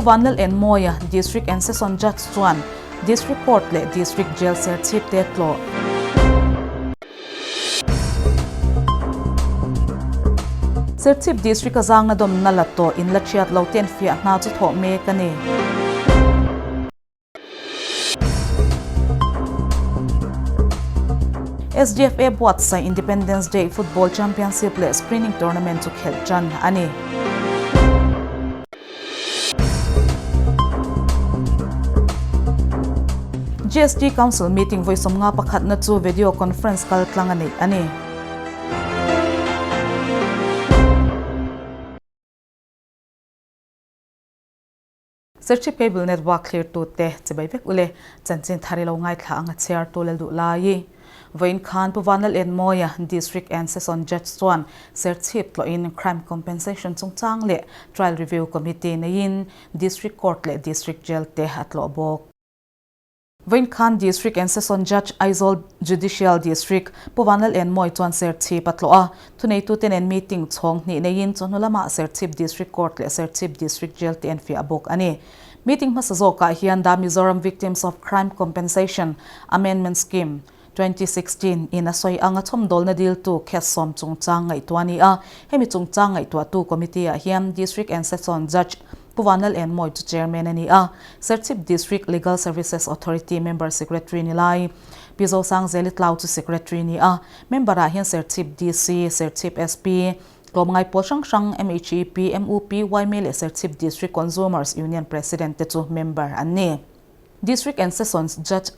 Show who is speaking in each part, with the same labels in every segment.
Speaker 1: Vanlalenmawia, District and Session Judge chuan District Court leh District Jail Serchhip te tlawh. Serchhip District a zangna dawmna la tawh in la thiat lo ten fiah hna chu thawh mek a ni. SDFA buatsaih Independence Day Football Championship leh Screening Tournament chu khelh tan a ni. GST Council meeting vawi 50 pakhatna chu video conference kal tlang a neih a ni. Serchhip Cable Network thlirtute chibai vek ule chanchin thar i lo ngaithla ang a chhiartu lal duh lai. Vawiin khan Pu Vanlal Enmawia, District and Session Judge chuan Serchhip tlawhin Crime Compensation chungchang leh Trial Review Committee neiin District Court leh District Jail te a tlawh bawk. Vawiin khan District and Session Judge, Aizawl Judicial District, Pu Vanlal Enmawia chuan Serchhip a tlawh a, thuneitute nen meeting chhawng hnih neiin chawhnu lamah Serchhip District Court leh Serchhip District Jail te an fiah bawk a ni. Meeting hmasa zawkah hian The Mizoram Victims of Crime Compensation Amendment Scheme, 2016 in a sawi anga chhawmdawlna diltu case sawm chungchang ngaihtuah a ni a. Hemi chungchang ngaihtuahtu committee ah hian District and Session Judge Pu Vanlal Enmawi chu Chairman a ni a, Serchhip District Legal Services Authority Member Secretary ni lai Pi Zosangzeli Tlau chu Secretary ni a. Member ah hian Serchhip DC, Serchhip SP, Tlawmngai pawl hrang hrang MHEP, MUP, yma leh Serchhip District Consumers Union President te chu member an ni. District and Sessions Judge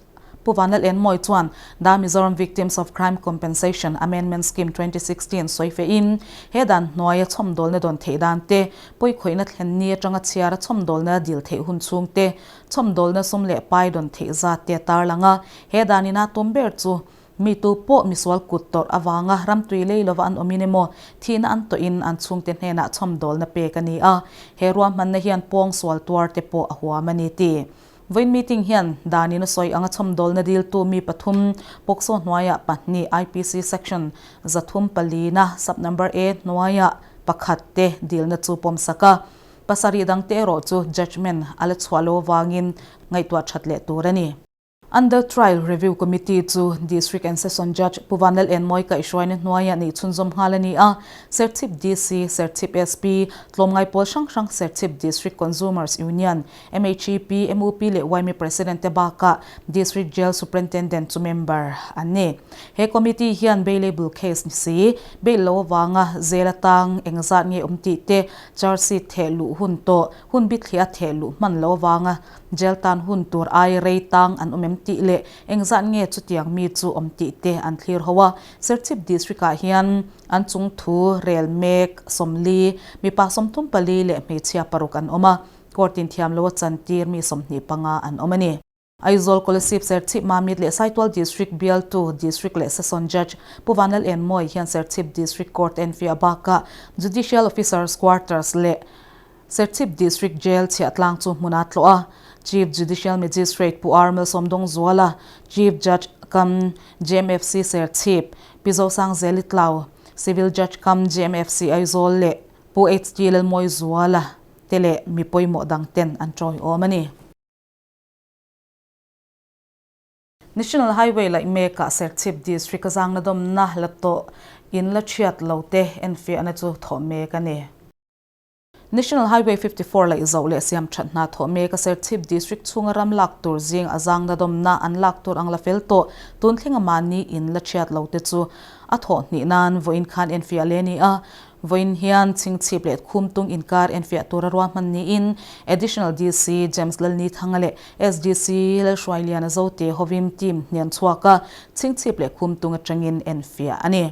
Speaker 1: Pu Vanlal Enmawi chuan The Mizoram Victims of Crime Compensation Amendment Scheme 2016 sawi fehin he dan hnuaia chhawmdawlna dawn theih dan te, pawikhawihna thlen ni atanga chhiara chhawmdawlna dil theih hun chhung te, chhawmdawlna sum leh pai dawn theih zat te a tarlang a. He danina tum ber chu Mi tu pawh misual kut tawrh avanga ramtui lei lova an awmin emaw, thihna an tawhin an chhungte hnenah chhawmdawlna pek a ni a, he ruahmanna hian pawng sual tuar te pawh a huam a ni ti. Vawiin meeting hian danin a sawi anga chhawmdawlna diltu mi pathum, POCSO hnuaiah pahnih, IPC section 304 sub number A hnuaiah pakhat te dilna chu pawmsak a, pasarih dangte erawh chu judgement a la chhuah lo avangin ngaihtuah that leh tur a ni. Under Trial Review Committee chu District and Session Judge Pu Vanlal Enmawi kaihhruaina hnuaiah neih chhunzawm nghal a ni a, Serchhip DC, Serchhip SP, tlawmngai pawl hrang hrang Serchhip District Consumers Union, MHEP, MUP leh yma President te bakah District Jail Superintendent chu member an ni. He committee hian bailable case ni si, bail lo avanga jail atang engzat nge awm tih te, charge sheet theh luh hun tawh, hun bithliah a theh luh hman lo avanga Jail tan hun tur ai rei tang an awm em tih leh engzat nge chutiang mi chu awm tih te an thlir ho a. Serchhip District ah hian an chung thu rel mek 40, mipa 34 leh hmeichhia paruk an awm a, court in thiam lo a chantir mi 25 an awm a ni. Aizawl Kolasib Serchhip Mamit leh Saitual District bialtu District leh Session Judge Pu Vanlal Enmawi hian Serchhip District Court enfiah bakah Judicial Officers Quarters leh Serchhip District Jail chhiahtlang chu hmun a tlawh a, Chief Judicial Magistrate Pu R Malsawmdawngzuala, Chief Judge Kam JMFC Serchhip, Pi Zosangzeli Tlau, Civil Judge Kam JMFC Aizawl leh Pu HT Lalmawizuala te leh mi pawimawh dang ten an tawiawm a ni. National Highway laih mekah Serchhip District a zangna dawmna la tawh in la chhiat lo te enfiahna chu thawh mek a ni. National Highway 54 laih zoh leh siam that hna thawh mek a Serchhip District chhunga ram lak tur zing a zangna dawmna an lak tur ang la fel tawh tun thlenga mahni in la chhiat lo te chu a thawh hnih nan vawiin khan enfiah leh a ni a. Vawiin hian chhingchhip leh khumtung inkar enfiah tura ruahman niin Additional DC James Lalnithanga leh SDC Lalhruailiana Zote hovin team hnian chhuak a, chhingchhip leh khumtung atangin enfiah a ni.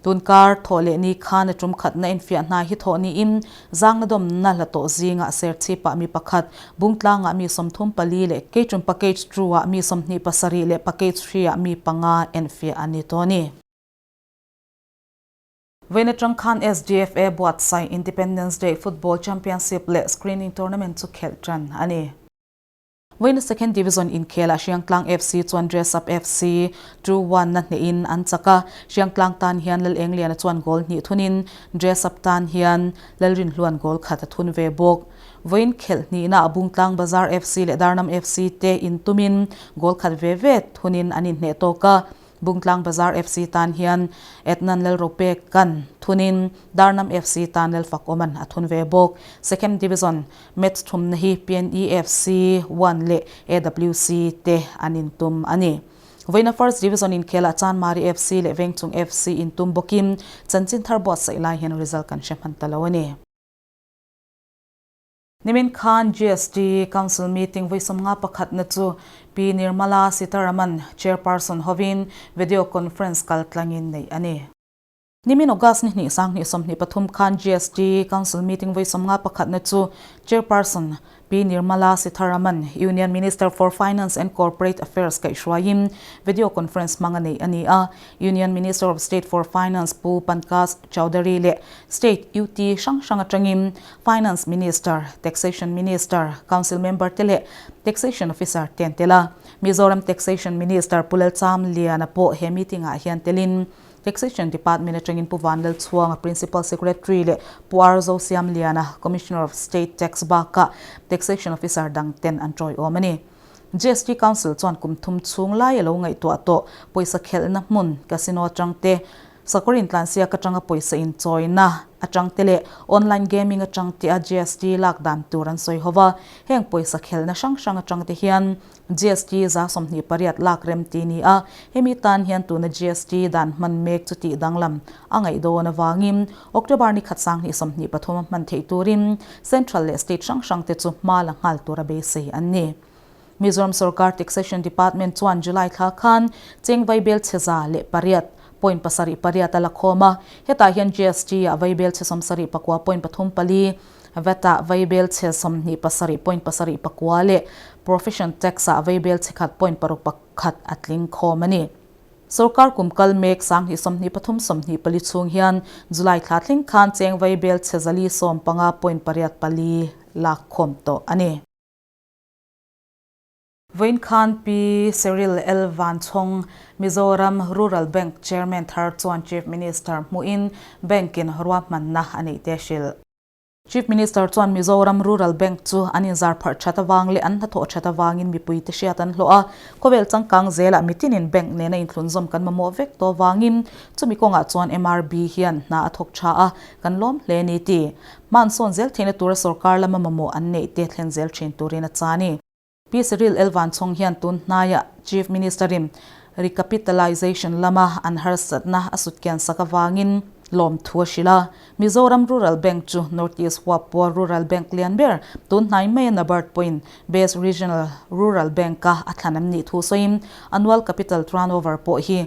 Speaker 1: Tunkar thawh leh ni khan a tum khatna infiah hna hi thawh niin zangna dawmna hla tawh zingah Serchhipah mi pakhat, Bungtlangah mi 34 leh Keichum Package two-ah mi 27 leh Package three-ah mi panga enfiah a ni tawh a ni. Vawiin atang khan SDFA buatsaih Independence Day Football Championship leh Screening Tournament chu khelh tan a ni. Vawiin Second Division inkhelah Hriangtlang FC chuan Dress Up FC 2-1 na hnehin an chak a, Hriangtlang tan hian Lalengliana chuan goal hnih thunin Dress Up tan hian Lalrinhluan goal khat a thun ve bawk. Vawiin khelh hnihna Bungtlang Bazar FC leh Darnam FC te intumin goal khat ve ve thunin an inhneh tawk a. Bungtlang Bazar FC tan hian Etnan Lalropeka'n thunin Darnam FC tan Lalfakawma'n a thun ve bawk. Second Division match thumna hi PNE FC 1 leh AWC te an intum a ni. Vawiina First Division inkhelah Chanmari FC leh Vengchung FC intum bawkin chanchin thar buatsaih lai hian result kan hre hman ta lo a ni. Nimin khan GST Council meeting vawi 51 na chu Pi Nirmala Sitharaman, Chairperson hovin video conference kal tlangin neih a ni. Nimin August ni hnih sang hnih 23 khan GST Council meeting vawi 51 na chu Chairperson Pi Nirmala Sitharaman, Union Minister for Finance and Corporate Affairs kaihhruaiin video conference hmang a neih a ni a. Union Minister of State for Finance Pu Pankaj Chaudhary leh State UT hrang hrang atangin Finance Minister, Taxation Minister, Council Member te leh Taxation Officer te an tel a. Mizoram Taxation Minister Pu Lalcham Liana pawh he meeting ah hian telin Taxation Department atangin Pu Van Lalchhuanga Principal Secretary leh Pu R Zosiam Liana Commissioner of State Tax bakah Taxation Officer dang ten an tawiawm a ni. GST Council chuan kum thum chhung lai a lo ngaihtuah tawh pawisa khelhna hmun casino atang te, Sakawr intlansiak atanga pawisa inchawina atang te leh online gaming atang te a GST lak dan tur an sawi ho va. Heng pawisa khelhna hrang hrang atang te hian GST 28 lak rem ti ni a, hemi tan hian tuna GST dan hman mek chu tih danglam a ngaih dawn avangin October ni khat 2023 a hman theih turin Central leh State hrang hrang te chu hma la nghal tura beisei an ni. Mizoram Sorkar Taxation Department chuan July thla khan cheng vaibel chhe 108.78 a la khawm a, hetah hian GST ah vaibel chhe 79.34, VAT ah vaibel chhe 27.79 leh Profession Tax ah vaibel chhe 1.61 a tling khawm a ni. Sorkar kum kal mek 2023 24 chhung hian July thla thleng khan cheng vaibel chhe 415.84 lak khawm tawh a ni. Vawiin khan Pi Cyril L Vanchhawng, Mizoram Rural Bank Chairman thar chuan Chief Minister hmuhin Bank-in ruahmanna a neih te a hrilh. Chief Minister chuan Mizoram Rural Bank chu an inzar pharh that avang leh an hnathawh that avangin mipuite hriat an hlawh a, khawvel changkang zelah mitinin bank nena inthlunzawm kan mamawh vek tawh avangin chumi kawngah chuan MRB hian hna a thawk tha a, kan lawm hle a ni ti. Hmansawn zel theihna tura sorkar lama mamawh an neih te thlen zel thin turin a cha a ni. Pi Cyril L Vanchhawng hian tun hnaiah Chief Minister-in recapitalisation lama an harsatna a sutkian sak avangin lawmthu a hrilh a. Mizoram Rural Bank chu North East huap pawh Rural Bank lian ber tun hnai maia NABARD pawhin Best Regional Rural Bank-a a thlan an nih thu sawiin annual capital turnover pawh hi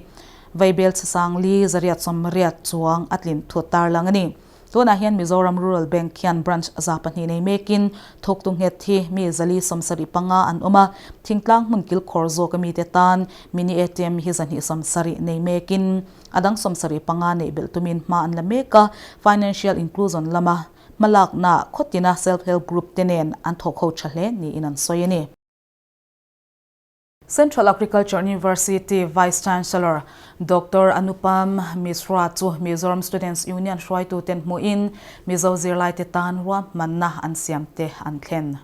Speaker 1: vaibel chhe 1880 chuang a tlin thu tarlang a ni. Tunah hian Mizoram Rural Bank hian branch 200 nei mekin thawktu nghet hi mi 475 an awm a, thingtlang hmun kilkhawr zawk mite tan mini ATM hi 270 nei mekin a dang 75 neih belh tumin hma an la mek a, financial inclusion lama hmalakna khawtina self help group te nen an thawk ho tha hle niin an sawi a ni. Central Agriculture University Vice Chancellor Doctor Anupam Mishra chu Mizoram Students Union hruaituten hmuhin Mizo zirlaite tan ruahmanna an siamte an thlen.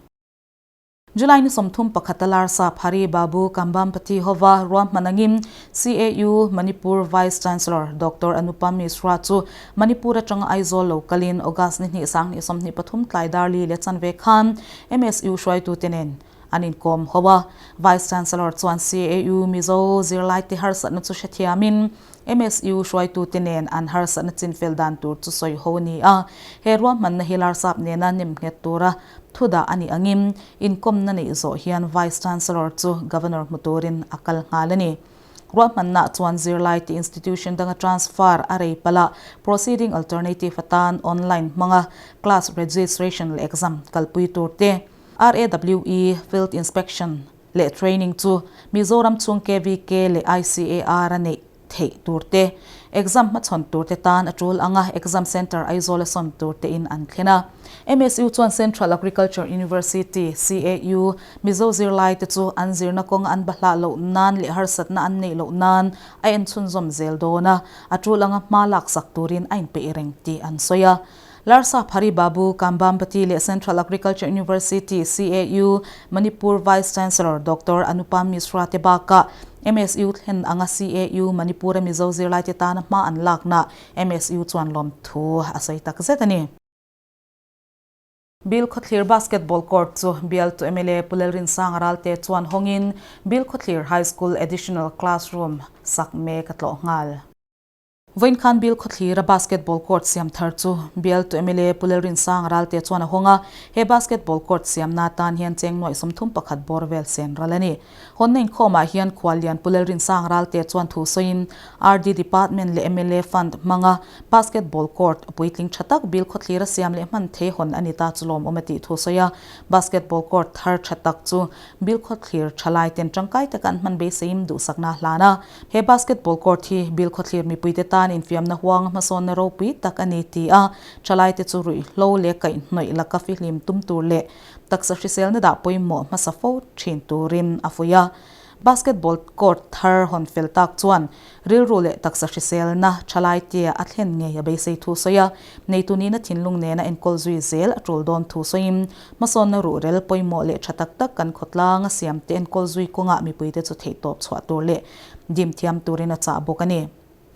Speaker 1: July ni 31 a larsa Hari Babu Kambhampati hova ruahman angin CAU Manipur Vice Chancellor Doctor Anupam Mishra chu Manipur atanga Aizawl lo kalin August ni hnih 2023 tlai dar li leh chanve khan MSU hruaitute nen an inkawm ho a. Vice Chancellor chuan CAU Mizo zirlaite harsatna chu hrethiamin MSU hruaitute nen an harsatna chinfel dan tur chu sawi ho a ni a. He ruahmanna hi larsap nena nem nghet tura thudah a nih angin inkawmna neih zawh hian Vice Chancellor chu Governor hmu turin a kal nghal a ni. Ruahmanna chuan zirlaite institution danga transfer a rei palh a, proceeding alternative atan online hmanga class registration leh exam kalpui tur te, RAWE Field Inspection leh Training chu Mizoram chhung KVK leh ICAR a neih theih tur te, exam hmachhawn tur te tan a tul anga exam centre Aizawl a sawn tur te in an thlen a. MSU chuan Central Agriculture University, CAU, Mizo zirlai te chu an zirna kawnga an bahlah loh nan leh harsatna an neih loh nan a en chhunzawm zel dawn a, a tul anga hma laksak turin a inpeih reng tih an sawi a. Larsa Phari Babu, Kambhampati leh Central Agriculture University, CAU, Manipur Vice Chancellor Doctor Anupam Mishra te bakah MSU thlen anga CAU Manipur-a Mizo zirlaite tana hma an lakna MSU chuan lawmthu a sawi tak zet a ni. Bilkhawthlir Basketball Court chu bialtu mla Pu Lalrinsanga Ralte chuan hawngin Bilkhawthlir High School Additional Classroom sak mek a tlawh nghal. Vawiin khan Bilkhawthlira Basketball Court siam thar chu bialtu mla Pu Lalrinsanga Ralte chuan a hawng a, he Basketball Court siamna atan hian cheng nuaih 31 bawr vel sen ral a ni. Hawnna inkhawmah hian Khuallian Pu Lalrinsanga Ralte chuan thu sawiin RD Department leh mla Fund hmanga Basketball Court puitling tha tak Bilkhawthlira siam leh hman thei hawn a ni ta chu lawmawm a tih thu sawi a, Basketball Court thar tha tak chu Bilkhawthlir thalai ten tangkai taka an hman beiseiin duhsakna a hlan a. He basketball court hi Bilkhawthlir mipuite tan infiamna huang hmasawnna ropui tak a ni ti a, thalaite chu ruihhlo leh kaihhnawih laka fihlim tum tur leh taksa hriselna dah pawimawh hmasa fo thin turin a fuih a. Basketball court thar hawn fel tak chuan rilru leh taksa hriselna thalaitea a thlen ngei a beisei thu sawi a, neitu nihna thinlung nena enkawl zui zel a tul dawn thu sawiin hmasawnna ruhrel pawimawh leh tha tak tak kan khawtlang a siamte enkawl zui kawngah mipuite chu theihtawp chhuah tur leh dim thiam turin a chah bawk a ni.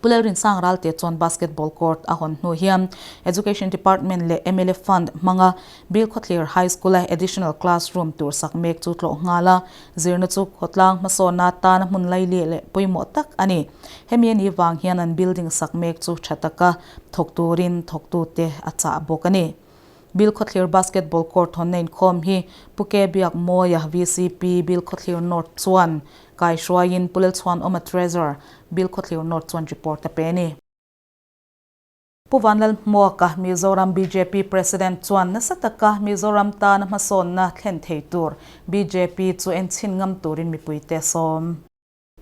Speaker 1: Pu Lalrinsang Ralte chuan Basketball court a hawn hnu hian Education Department leh mla Fund hmanga Bilkhawthlir High School-a additional classroom tur sak mek chu tlawh nghal a, zirna chu khawtlang hmasawnna tana hmun laili leh pawimawh tak a ni. Hemi a nih vang hian an building sak mek chu tha taka thawk turin thawktute a chah bawk a ni. Bilkhawthlir Basketball Court hawnna inkhawm hi Pu Ke Biakmawia, VCP, Bilkhawthlir North chuan kaihruaiin Pu Lalchhuanawma Treasurer, Bilkhawthlir North chuan report a pe a ni. Pu Vanlalhmuaka, Mizoram bjp President chuan nasa taka Mizoram tana hmasawnna thlen thei tur bjp chu enchhin ngam turin mipuite a sawm.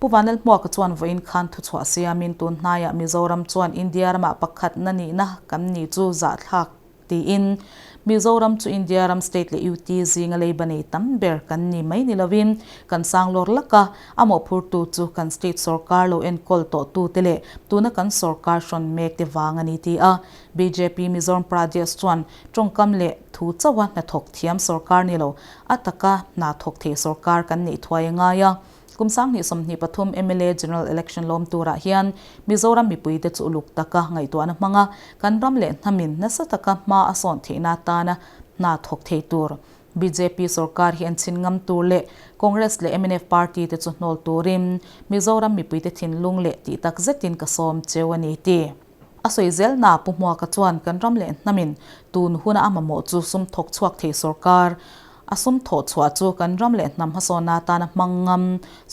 Speaker 1: Pu Vanlalhmuaka chuan vawiin khan thuchhuah siamin tun hnaiah Mizoram chuan India ramah pakhatna nihna kan nih chu zahthlak tiin Mizoram chu India ram state leh UT zinga leiba nei tam ber kan ni mai ni lovin kan sang lawr lak a, a mawhphurtu chu kan state sorkar lo enkawl tawhtute leh tuna kan sorkar hrawn mek te vang a ni ti a. Bjp Mizoram Pradesh chuan tawngkam leh thu chauha hnathawk thiam sorkar ni lo, a taka hna thawk thei sorkar kan neih thuai a ngai a. Kum 2023 mla General Election lawm turah hian Mizoram mipuite chu uluk taka ngaihtuahna hmanga kan ram leh hnamin nasa taka hma a sawn theihna atana hna thawk thei tur bjp sorkar hi an chhin ngam tur leh Congress leh mnf party te chu hnawl turin Mizoram mipuite thinlung leh tih tak zetin ka sawm cheu a ni ti. A sawi zelna Pu Hmuaka chuan kan ram leh hnamin tun huna a mamawh chu sum thawk chhuak thei sorkar, a sum thawh chhuah chu kan ram leh hnam hmasawnna atana hmang ngam,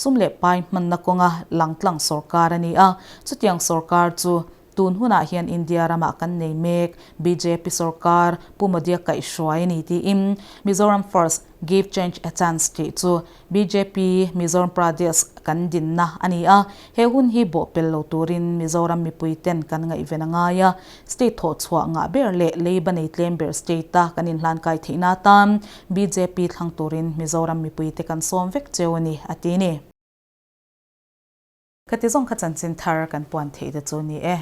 Speaker 1: sum leh pai hmanna kawnga langtlang sorkar a ni a. Chutiang sorkar chu tun hunah hian India ramah kan nei mek, bjp sorkar Pu Modi-a kaihhruai a ni tiin Mizoram First, Give Change a Chance tih chu Bjp Mizoram Pradesh kan dinna a ni a, he hun hi bawhpel lo turin Mizoram mipui ten kan ngaihven a ngai a, state thawh chhuah ngah ber leh leiba nei tlem ber state a kan inhlankai theihna atan bjp thlang turin Mizoram mipui te kan sawm vek cheu a ni, a ti ni. Khati zawng kha chanchin thar kan puan theih te chu ni e.